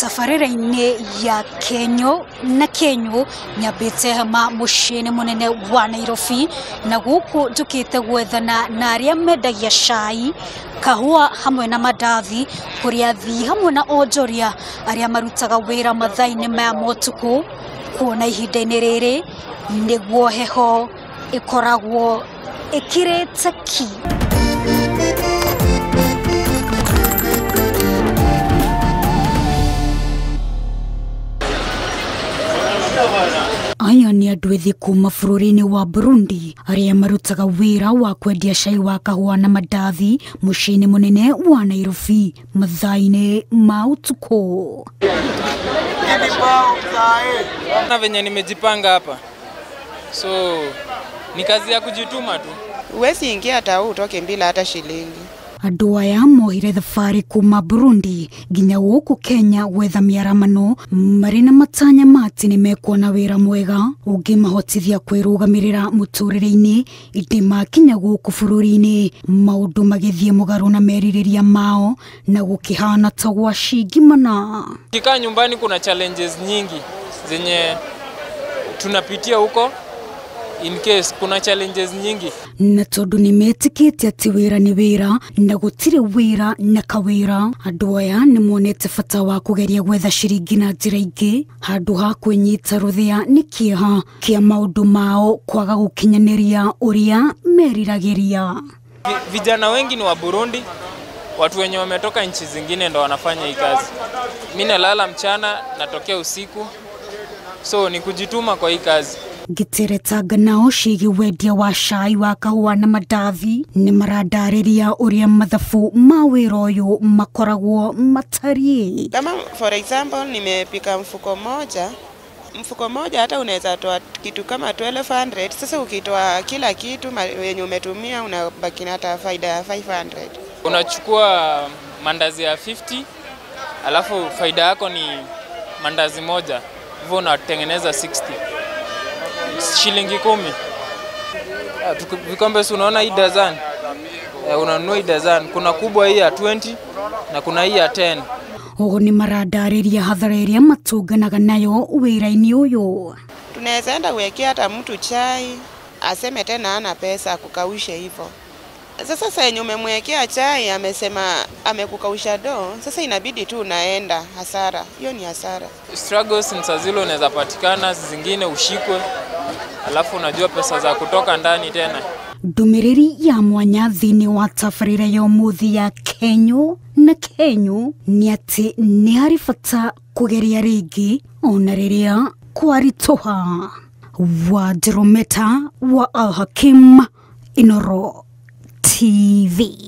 Tabarĩra-inĩ ya Kenyo na Kenyo nyambĩte hema mũciĩ-inĩ mũnene wa Nairobi na gũkũ njũkĩte gwethana na arĩa mendagia cai kahũa hamwe na mandathi kũrĩa athii hamwe na onjoria arĩa marutaga wĩra mathaa-inĩ maya ma ũtukũ kuona ihinda-inĩ rĩrĩ nĩguo heho ĩkoragwo ĩkirĩte ki. Aya nĩ andũ ethĩ kuma bũrũri-inĩ wa Burundi arĩa marutaga wĩra wa kwendia cai wa kahũa na mandathi mũciĩ-inĩ mũnene wa Nairobi mathaa-inĩ ma ũtukũ. Na venye nimejipanga hapa, so ni kazi ya kujituma tu. Huwezi ingia hata utoke bila hata shilingi. Andũ aya mohire thabarĩ kuma Burundi nginya gũkũ Kenya gwetha mĩaramano marĩ na matanya ma atĩ nĩmekuona wĩra mwega ũngĩmahotithia kwĩrũgamĩrĩra mũtũrĩre-inĩ ĩndĩ makinya gũkũ bũrũri-inĩ maũndũ magĩthiĩ mũgarũ na merirĩria mao na gũkĩhana ta gwacingimana. Ukikaa nyumbani kuna challenges nyingi zenye tunapitia huko. In case kuna challenges nyingi. Na tondu ni metikite ati wira ni wira na gutire wira na kawira andu aya ni monete bata wa kugeria gwetha ciringi na njira ingi handu ha kwinyita ruthia ni kieha kia maundu mao kwaga gukinyaniria uria meriragiria. Vijana wengi ni wa Burundi, watu wenye wametoka nchi zingine ndo wanafanya hii kazi. Mimi nalala mchana, natokea usiku, so ni kujituma kwa hii kazi. Ngĩteretanga nao ciĩgiĩ wendia wa cai wa kahũa na mandathi nĩ marandarĩria ũrĩa mathabu ma wĩra ũyũ makoragwo matariĩ. Kama for example nimepika mfuko moja hata unaweza toa kitu kama 1200. Sasa ukitoa kila kitu yenye umetumia unabaki na hata faida ya 500. Unachukua mandazi ya 50 alafu faida yako ni mandazi moja, hivyo unatengeneza 60. Shilingi 10. Vikombe si unaona hii dozen. Unanunua hii dozen. Kuna kubwa hii ya 20 na kuna hii ya 10. Ogo ni marandarĩria hathara ĩrĩa matũnganaga nayo wĩra-inĩ ũyũ. Tunaweza enda uwekea hata mtu chai aseme tena hana pesa akukaushe hivyo. Sasa yenye umemwekea chai amesema amekukausha do, sasa inabidi tu unaenda hasara. Hiyo ni hasara. Struggles ni saa zile unaweza patikana, zingine ushikwe, alafu unajua pesa za kutoka ndani tena. Ndũmĩrĩri ya mwanya thĩinĩ wa tabarĩra ya ũmũthĩ ya Kenyo na Kenyo nĩ atĩ nĩ harĩ bata kũgeria rĩngĩ ona rĩrĩa kwaritũha. Wa Drometa wa Al Hakim, Inooro TV.